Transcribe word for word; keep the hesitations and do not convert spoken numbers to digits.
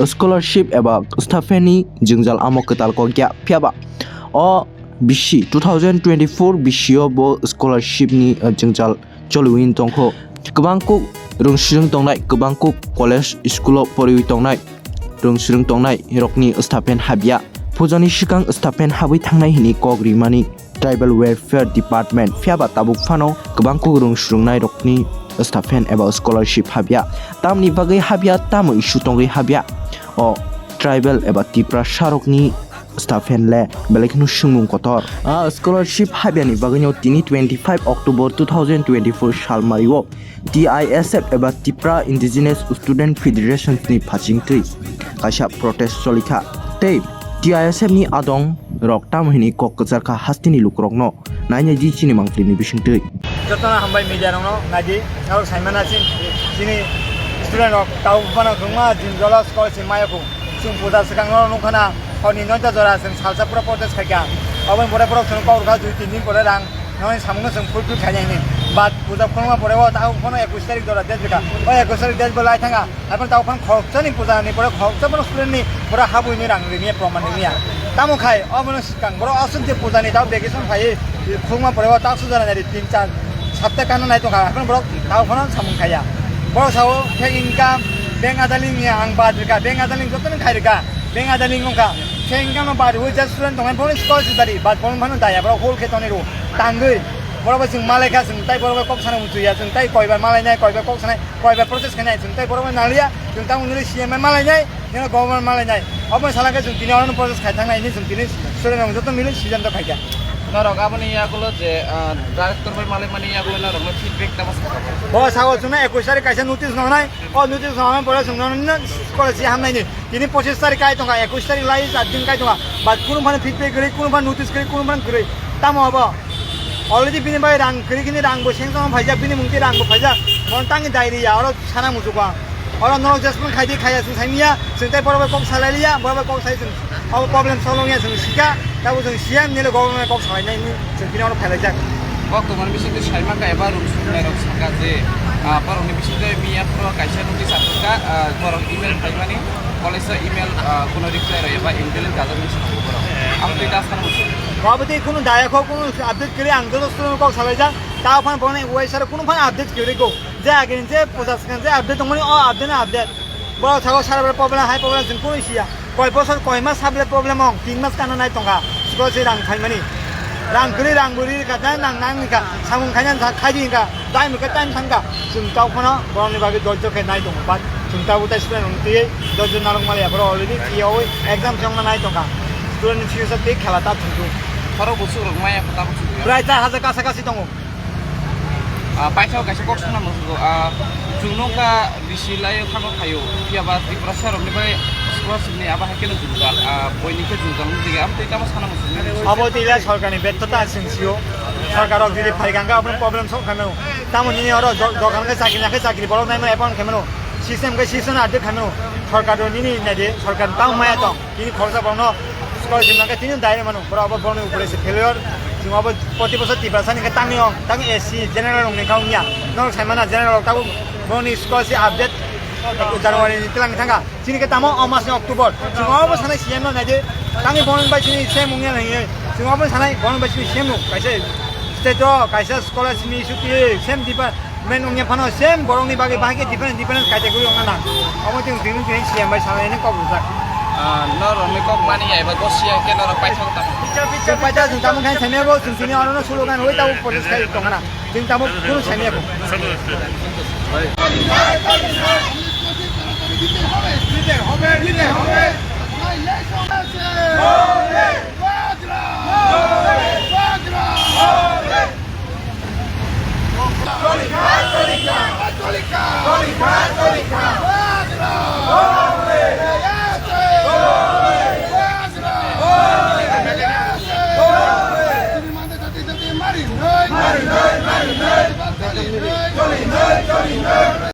Scholarship eba stipend ni jwngjal amo kwtal kok ya, phiya ba o bisi two thousand twenty-four bisio bo scholarship ni, eh, jwngjal choliwi tongkho. Kwbang kuk rwng swrwng tongnai, kwbang kuk college school o poriwi tongnai, rwng swrwng tongnai rokni stipend habya. Pujani swkang stipend habwi thangnai hwnwi kok rimani Tribal Welfare Department, phiya ba tabuk phano kwbang kuk rwng swrwngnai rokni stipend eba scholarship habya. Tamni bagwi habya, tamo issue tongwi habya? O tribal eba Tiprasa rokni stipend le belai kheno swngmung kotor. A scholarship habyani bagwino tini twenty-five October two thousand twenty-four salmario T I S F eba Tipra Indigenous Student Federations ni phachingtwi kaisa protest cholikha. Tei T I S F ni adong rok tamo hini kok kwcharkha hasteni lukurokno. Nainai di chini mangpili ni bisingtwi. Jotono hambai media rokno naidi, norok saimana chin, chini student rok tau phano kwbangma din jolo scholarship maya kho. Chwng puja swkang no nukha na, hor ni noita jora chwng salsa pura protest khaikha. Aboni pore borok chwng kok rwkha dui tin din pore rang, noni samung no chwng fulfill khainai hini. But puja khulungma pore o tau phano ekush tarik jora date rwkha. O ekush tarik date bo lai thanga. Haikhe tabuk phano khoroksa ni puja ni pore khoroksa bono student ni pore habwi ni rang rini ya, proman rini ya. Tamo khai obono swkang borok aswk je puja ni tabuk vacation phaiwi khulungma pore o tabuk sujana nari tin char sapta kana nai tongkha, haikhe borok tabuk phano samung khaiya. Borok sao fake income, bank ajaling ya ang bad rwkha, bank ajaling joto ni khai rwkha, bank ajaling wngkha. Fake income no bad wi just student tongnai borok scholarship badi bad borok phano daya borok hol khe tonwi rwo tangwi. Borok bai chwng malai kha, chwng tai borok bai kok sana muchungya, chwng tai koi bai malai nai, koi bai kok sanai. Koi bai protest khainai, chwng tai borok bai naliya, chwng tamo nini C M bai malainai, nini government malainai. Obo salai khe chwng tini oro protest khai thangnai hwnwi chwng tini student rok joto mili siddhanto khaikha. Norok aboni yagulo je, ah, director bai malaimani yagulo norokno feedback tamo sakha? Bo sao chwngno ekush tarik kaisa notice nonai, o notice nonai pore chwngno nini college hamnaini. Tini pochis tarik kai tongkha, ekush tarik lai char din kai tongkha, but kunu phano feedback kwrwi, kunu phano notice kwrwi, kunu phano kwrwi. Tamo obo? Already bini bai rang kwrwi kini rang bo sengchang phaijak, bini mungti rang bo phaijak. Mon tangi dai riya, oro sana muchukha. Oro norok jesmon khaidi khaiya, chwng saimiya, chwng tei borok bai kok salai liya, borok bai kok sai chwng. Abo problem solve wngya chwng sika, tabo chwng C M nile government bai kok salai nai hwnwi chwng tini oro phailaijak. Kok tongmani bisingtwi saimaka eba rwng suknairok saka je, ah, borokni bisingtwi miya phoro kaisa notice aphurkha, ah, borok email phaimani, college o email, ah, kuno reply rw eba invalid gajak hinwi swnamgo borok. Abo twi ta sana muchung. Abo twi kunu daya kho, kunu update kwrwi, ang joto student kok salaijak, ta phano borokni waisa rok kunu phano update kwrwi go. Je agini je puja swkang je update tongmani, o update no update. Borok sago sara bere problem, hai problem chwng kunu siya. Koi bosor, koi mas sable problem ong, tin mas kana nai tongkha. School se rang phaimani. Rang kwrwi, rang bwrwi rwkha, nang nang ni kha. Samung khaina sa khai di kha. Time khe time thangkha. Chwng tau phano borokni bagwi dojjo khe nai tongo. But chwng tabo tai student rokni twi dojjo narwk maliya. Borok already phiyaui exam se wngna nai tongkha. Student ni future twi khela ta thwngkhu. Khorok buchuk rok maya khe tabuk chwng. Bwrai char hajar kasa kasi tongo. Ah, paithak kaisa kok suna musugo. Ah, chwng nokha bisi lai thangno phaio. Phiya ba Tiprasa rokni bai scholarship ni abo hai kheno jwngjal. Ah, boini khe jwngjal wng jigwi. Amo tei tamo sana musugo. Abo tei lai sorkarni betho ta chwng sio. Sorkar rok jodi phai gangga abo problem solve khaimano. Tamo nini oro do-, dogan khe chakri na khe chakri borok naimano appoint khaimano. System khe system update khaimano. Sorkar rok nini naidi, sorkar tamo maya tong. Tini khoroksa borokno scholarship nangkhe tini direct mano, borok abo borokni upore se failure. Chwng abo proti bosor Tiprasa ni khe tangni ong, tang S C general rokni kha wngya. Norok sai mana general rok tabuk borokni scholarship update January ni twlang thangkha. Chini khe tamo o mas ni October. Chwng abo sanai C M no naidi, tangni borokni bai chini same wngya hinwi. Chwng abo sanai borokni bai chini same no kaisa state o kaisa scholarship ni issue twi same dipa Men wngya phano same borokni bagwi bahai khe different different category wngna nang. Omo chwng tini tini C M bai salai ni kok rwjak. Ah, norokni kok mani ya eba gosiya khe norok paithak tamo. Chwng paithak chwng tamo khe saimya bo chwng tini orono slogan oi tamo protest khai tongna. Chwng tamo kunu saimya bo.